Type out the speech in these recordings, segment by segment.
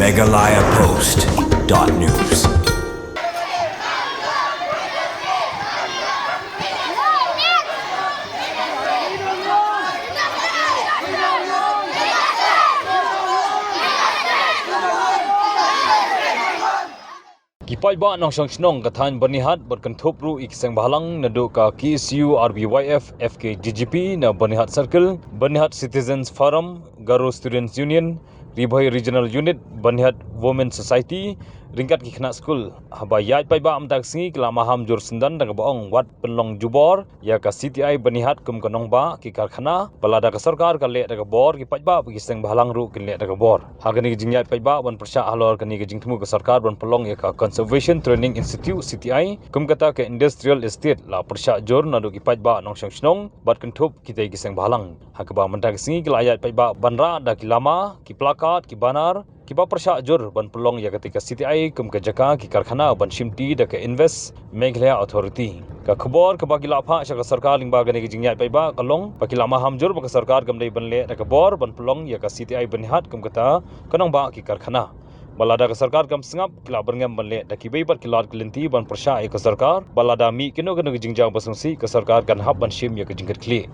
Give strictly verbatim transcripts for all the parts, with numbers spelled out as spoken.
Meghalaya Post dot news. Ki paidbah nongshong shnong ka thaiñ Byrnihat bad kynthup ruh ïa ki seng bhalang naduh ka K S U R B Y F F K G G P na Byrnihat Circle, Byrnihat Citizens Forum, Garo Students Union, Ri Bhoi Regional Unit, Byrnihat Women Society, ryngkat ki khynnah skul. Haba ïaid paidbah mynta ka sngi ki la maham jur syndon da kaba ong wat pynlong jubor ïa ka C T I Byrnihat kum ka nongbah ki karkhana, ba lada ka sorkar ka leh da ka bor, ki paidbah bad ki seng bhalang ruh kin leh da ka bor. Ha kane ka jingïaid paidbah ban pyrshah halor kane ka jingthmu ka sorkar ban pynlong ïa ka Conservation Training Institute, C T I, kum kata ka Industrial Estate, la pyrshah jur naduh ki paidbah nongshong shnong bad kynthup kitei ki seng bhalang. Ha kaba mynta ka sngi ki la ïaid paidbah ban rah da ki lama, ki plakat, ki banner, kiba pyrshah jur ban pynlong ïa katei ka C T I kum ka jaka ki karkhana ban shimti da ka Invest Meghalaya Authority. Ka khubor kaba ki la phah sha ka sorkar lyngba kane ka jingïaid paidbah ka long ba ki la maham jur ba ka sorkar kam dei ban leh da ka bor ban pynlong ïa ka C T I Byrnihat kum kata ka nongbah ki karkhana. Ba lada ka sorkar kam sngap, ki la byrngem ban leh da kiwei pat ki lad ki lynti ban pyrshah ïa ka sorkar, ba lada mih kino kino ki jingjia ba sngewsih, ka sorkar kan hap ban shim ïa ka jingkitkhlieh.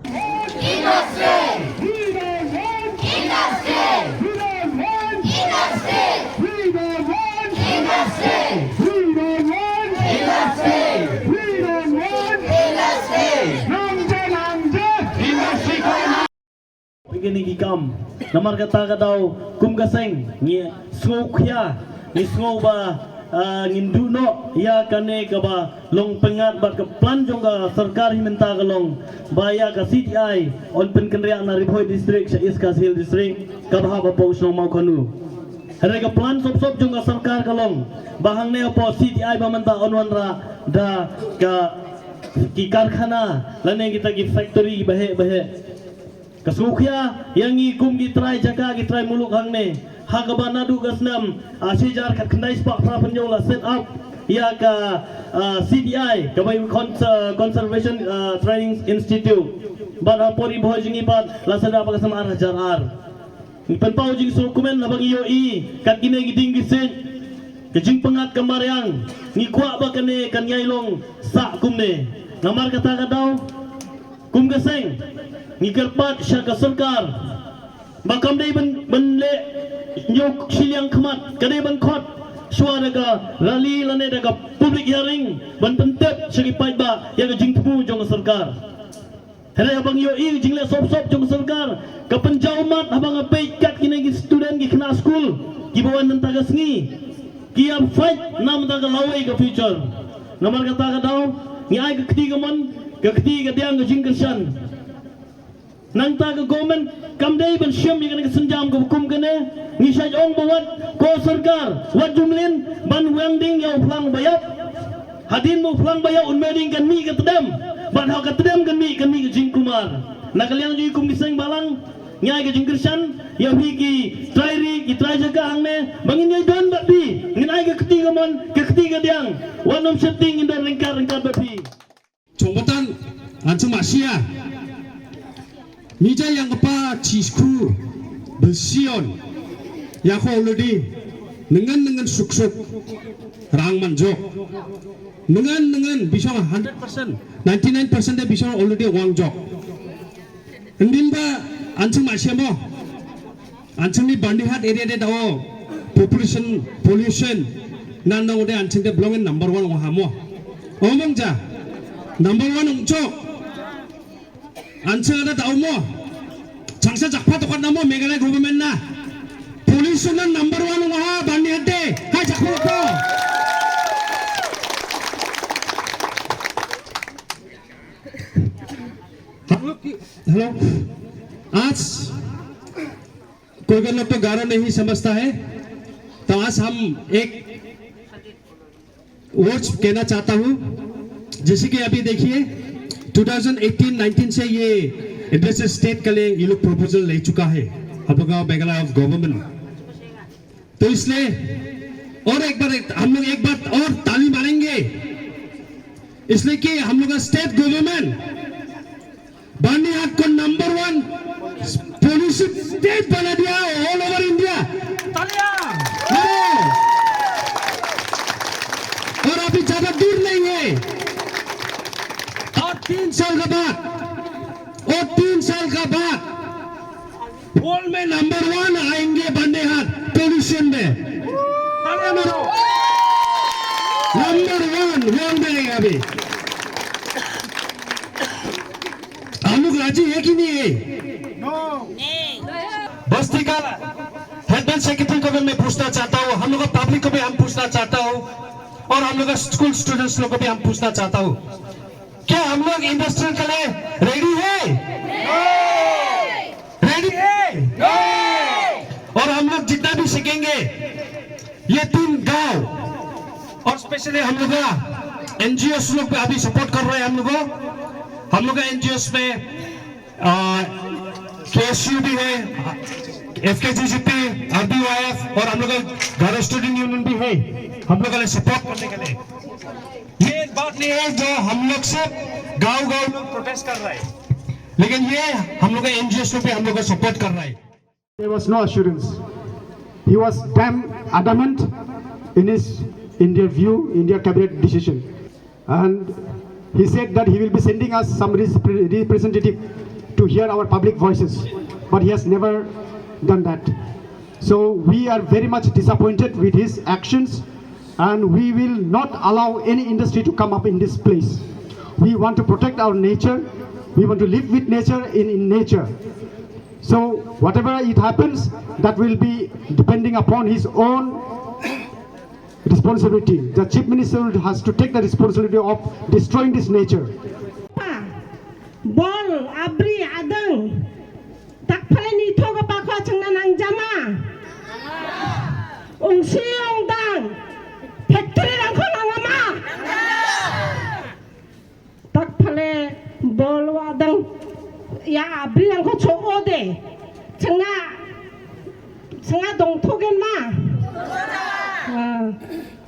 Kine ki kam. Namar kata ka daw kum ka seng ngi sngewkhia, ngi sngew ba, ah, ngin duh noh ïa kane kaba long pyngngad bad ka plan jong ka sorkar hi mynta ka long ba ïa ka C T I yn pynkynriah na Ri Bhoi District sha East Khasi Hills District kaba hap hapoh shnong Mawkhanu. Hynrei ka plan sop sop jong ka sorkar ka long ba hangne hapoh C T I ba mynta yn wanrah da ka ki karkhana lane kita ki factory baheh baheh. Ka sngewkhia ïa ngi kum ki trai jaka, ki trai muluk hangne. Ha kaba naduh ka snem, ah, shi hajar khatkhyndai spah phra phew la set up ïa ka, ah, C T I, kaba Cons-, ah, Conservation, ah, Training Institute. Bad ha por i bhoi jong ngi pat la set up ha ka snem ar hajar ar. Ngi pynpaw jingsngewkmen haba ngi ïohi kat kine ki dieng ki siej, ka jingpyngngad ka mariang, ngi kwah ba kane kan ïai long sah kumne. Namar kata ka daw, kum ka seng, ngi kyrpad sha ka sorkar ba kam dei ban, ban leh ñiewshiliang khmat, ka dei ban khot shuwa da ka rally lane da ka public hearing ban pyntip sha ki paidbah ïa ka jingthmu jong ka sorkar. Hynrei haba ngi ïohi ka jingleh sop sop jong ka sorkar, ka pynjaw mat haba nga peit kat kine ki student, ki khynnah skul kiba wan mynta ka sngi, ki ïa fight na mynta ka lawei ka future. Namar kata ka daw ngi ai ka kti kamon, ka kti kadiang, ka jingkyrshan. Nangta ka government kam dei ban shim ïa kane ka sienjam kaba kum kane. Ngi shait ong ba wat ko sorkar, wat ju mlien ban weng ding ïa u phlang ba ïap. Hadien ba u phlang ba ïap un mih ding kan mih ka tdem, bad ha ka tdem kan mih, kan mih ka jingkulmar. Na ka liang jong ngi kum ki seng bhalang, ngi ai ka jingkyrshan ïa phi ki trai ri, ki trai jaka hangne, ba ngin ïai don bad phi, ngin ai ka kti kamon, ka kti kadiang. Wat nym sheptieng, ngin don ryngkat ryngkat bad phi. Chongpatan, an sngewsih ïa. Ngi ja ïa nga pa chi skru besian. Ïa ko already. Ngan ngan suk suk. Rang manjok. Ngan ngan bisong hundred percent. Ninety-nine percent de bisong already wang jok. Ndin ba an sngewsih mo. An sngewsih Byrnihat area de dau population, pollution. Nan dau de an sngewsih de belong in number one wa ha mo. Omong ja. Number one ong chok. An sngewsih de dau mo. Changsa jakpa tokat na mo Meghalaya government na. Pollution na number one wa ha Byrnihat de. Hai jakpa ko. Hello, आज कोई गलत तो गारा नहीं समझता है, तो आज हम एक वर्ड्स कहना चाहता हूँ। जैसे कि अभी देखिए, ट्वेंटी एटीन नाइनटीन से ये इंडस्ट्रियल स्टेट के लिए ये लोग प्रपोजल ले चुका है हम लोग का मेघालय ऑफ गवर्नमेंट। तो इसलिए और एक बार, एक, हम लोग एक बार और ताली मारेंगे, इसलिए कि हम लोग का स्टेट गवर्नमेंट बर्निहाट को नंबर वन पॉलिसी स्टेट बना दिया ऑल ओवर इंडिया। तालियां। वर्ल्ड में नंबर वन आएंगे बंदे हाथ पॉल्यूशन में। अरे मारो। नंबर वन वर्ल्ड में आएंगे अभी। हम लोग राजी है कि नहीं है? बस्ती का हेड एंड सेक्रेटरी को भी मैं पूछना चाहता हूँ, हम लोग का पब्लिक को भी हम पूछना चाहता हूँ, और हम लोग का स्कूल स्टूडेंट्स लोग को भी हम पूछना चाहता हूँ, क्या हम लोग इंडस्ट्रियल के लिए रेडी है? रेडी है? और हम लोग जितना भी सीखेंगे, ये तीन गांव और स्पेशली हम लोग का एनजीओ लोग भी अभी सपोर्ट कर रहे हैं हम लोग को। हम लोग का एनजीओ में केएसयू भी है, एफकेजीजीपी, आरबीवाईएफ और हम लोग का गारो स्टूडेंट यूनियन भी है हम लोग का लिए सपोर्ट करने के लिए। ये बात नहीं है जो हम लोग से गांव गांव में प्रोटेस्ट कर रहा है, लेकिन ये हम लोग का एनजीओ लोग भी हम लोग का सपोर्ट कर रहा है। There was no assurance. He was damn adamant in his, in their view, in their cabinet decision. And he said that he will be sending us some repre- representative to hear our public voices. But he has never done that. So we are very much disappointed with his actions, and we will not allow any industry to come up in this place. We want to protect our nature. We want to live with nature, in, in nature. So whatever it happens, that will be depending upon his own responsibility. The chief minister has to take the responsibility of destroying this nature. Bol abri adang. Tak pale ni thoga pa ko chang na nang jama. Ung si ung dang. Factory lang ko nang ama. Tak pale bol wa dang. Ya abri lang ko cho ode. Chang na Changa dong thogen ma.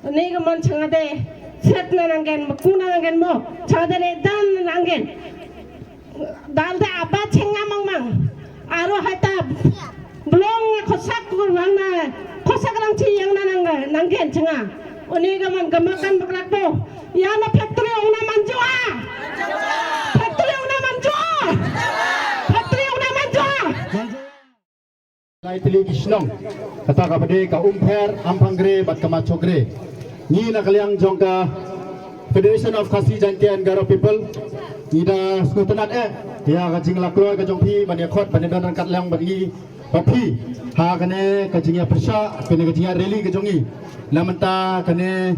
Ni ka man changa de set na nang gen ma ku na nang gen mo. Changa de le dan na nang gen. Dal de aba changa mang mang. Aro hata blong khosak lang na khosak lang chi yang na nang nang gen changa. Uni ka man ka makan maklak to. Ya na factory ong na manjua. Factory ong na manjua. Factory ong na manjua. Lai tylli ki shnong kata ka bade ka Umpher, Ampangre bad ka Machokre. Ngi na ka liang jong ka Federation of Khasi Jaintia and Garo People ngi da sngewtynnat eh ïa ka jinglakhloi ka jong phi ban ïa khot ban ïa don ryngkat lang bad ngi bad phi ha kane ka jingïapyrshah kane ka jingïarally ka jong ngi. Na mynta kane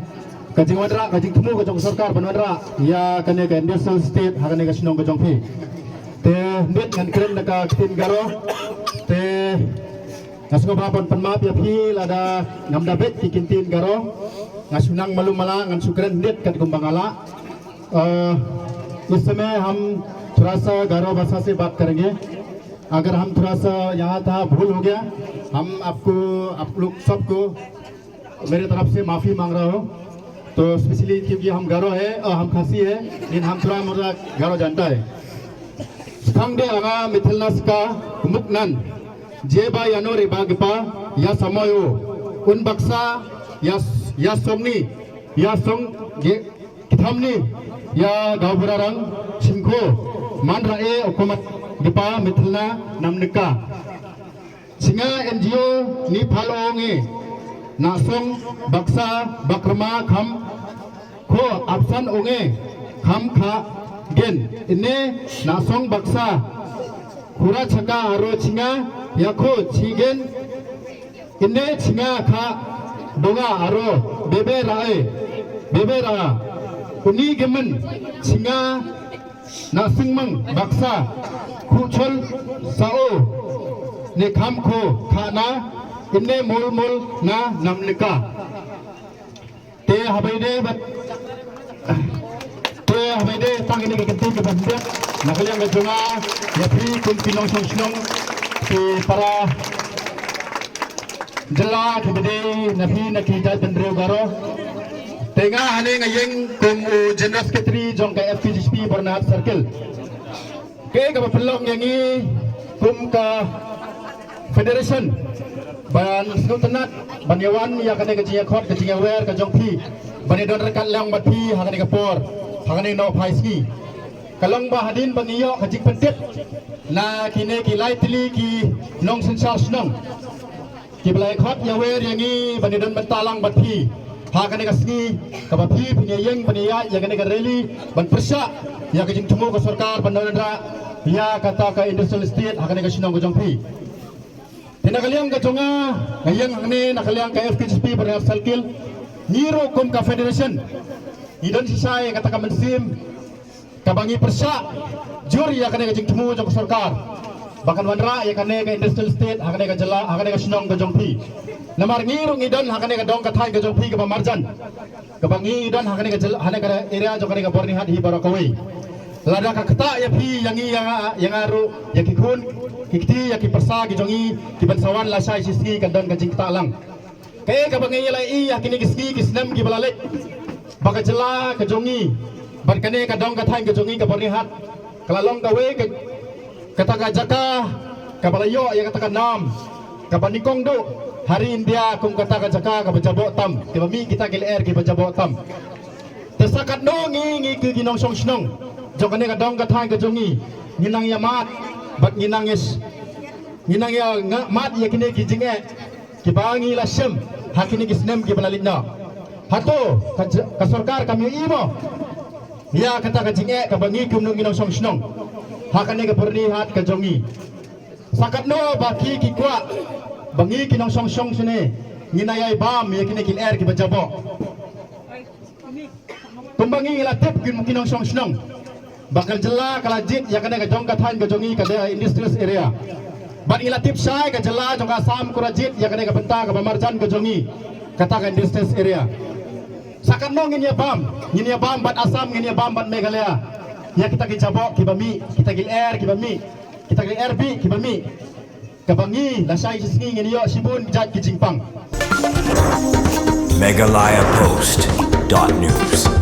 ka jingwanrah ka jingthmu ka jong ka sorkar ban wanrah ïa kane ka industrial estate ha kane ka shnong ka jong phi. Te hynrei ngan kren da ka ktien Garo. Te nga sngewbha ban pan map ïa phi lada ngam da beit ki ktien Garo. Nga shu nang malu mala ngan shu kren hynrei kat kumba nga lah. इस समय हम थोड़ा सा गारो भाषा से बात करेंगे। अगर हम थोड़ा सा यहाँ था भूल हो गया, हम आपको, आप लोग सबको मेरे तरफ से माफी मांग रहा हूँ। तो स्पेशली क्योंकि हम गारो है और हम खासी है, लेकिन हम थोड़ा मोड़ा गारो जानता है। Sphang de anga mithelna ska muknan jeba yano reba gepa ya samoyo un baksa ya ya songni ya song ge kithamni ya gaubrarang chingko man rae okomat gepa mithelna namnika. Singa N G O ni phal onge na song baksa bakrma kham ko apsan onge kham kha gen ine na song baksa khura chaka aro chinga ya ko chigen ine chinga kha donga aro bebe rae bebe ra kuni gemen chinga na singmang baksa khuchol sao ne kham kho khana inne mol mol na namnika. Te habai de bat te habai de tang ini ke kenti ke bat na kaliang ke jonga ya pri kum pinong song song si para Jylla ki bdei na phi na ki jait bynriew Garo. Te nga hane nga ïeng kum u General Secretary jong ka F P G C P Byrnihat Circle. Ke kaba pynlong ïa ngi kum ka Federation ban sngewtynnat ban ïawan ïa kane ka jingïakhot ka jingïawer ka jong phi ban ïadon ryngkat lang bad phi ha kane ka por ha kane ka nongphai sngi. Ka long ba hadien ba ngi ïoh ka jingpyntip na kine ki lai tylli ki nongsynshar shnong, ki ba la khot ïawer ïa ngi ban ïadon bynta lang bad phi ha kane ka sngi, kaba phi phin ïeng ban ïaid ïa kane ka rally ban pyrshah ïa ka jingthmu ka sorkar ban wanrah ïa kata ka industrial estate ha kane ka shnong ka jong phi. Te na ka liang ka jong nga, nga ïeng hangne na ka liang ka F K J P Byrnihat Circle, ngi ruh kum ka federation ngi don shisha ïa kata ka mynsiem kaba ngi pyrshah jur ïa kane ka jingthmu jong ka sorkar ba kan wanrah ïa kane ka industrial estate ha kane ka jylla, ha kane ka shnong ka jong phi. Namar ngi ruh ngi don ha kane ka dong ka thaiñ ka jong phi kaba marjan, kaba ngi don ha kane ka jylla, ha kane ka area jong kane ka Byrnihat hi baroh kawei. Lada ka ktah ïa phi, ïa ngi, ïa nga, ïa nga ruh, ïa ki khun ki kti, ïa ki pyrsa ki jong ngi, ki ban sa wan lashai shisngi kan don ka jingktah lang. Kaei kaba ngi la ïohi ha kine ki sngi ki snem kiba la leit, ba ka jylla ka jong ngi bad kane ka dong ka thaiñ ka jong ngi ka Byrnihat ka la long kawei ka, kata ka jaka kaba la ïoh ïa kata ka nam kaba nyngkong duh ha ri India kum kata ka jaka kaba jaboh tam, kaba mih kita ki lyer kiba jaboh tam. Te sa katno ngi, ngi ki, ki nongshong shnong jong kane ka dong ka thaiñ ka jong ngi, ngi nang ïa mad bad ngi nang ïa s-, ngi nang ïa nga-, mad ïa kine ki jingeh kiba ngi la shem ha kine ki snem kiba la leit noh. Hato ka j-, ka sorkar kam ïohi mo ïa kata ka jingeh kaba ngi kumno ngi nongshong shnong ha kane ka Byrnihat ka jong ngi? Sa katno ba ki, ki kwah ba ngi ki nongshong shnong shane ngi nang ïai bam ïa kine ki lyer kiba jaboh? Kumba ngi la tip ki, ki nongshong shnong ba ka jylla ka la jied ïa kane ka dong ka thaiñ ka jong ngi ka dei industrial area. Bad ngi la tip shai ka jylla jong ka Assam ka la jied ïa kane ka bynta kaba marjan ka jong ngi, kata ka industrial area. Sa katno ngin ïa bam, ngin ïa bam bad Assam, ngin ïa bam bad Meghalaya ïa kita ki jaboh kiba mih, kita ki lyer kiba mih, kita ki lyer bih kiba mih, kaba ngi lashai shisngi ngin ïoh shibun jait ki jingpang. Meghalaya Post dot news.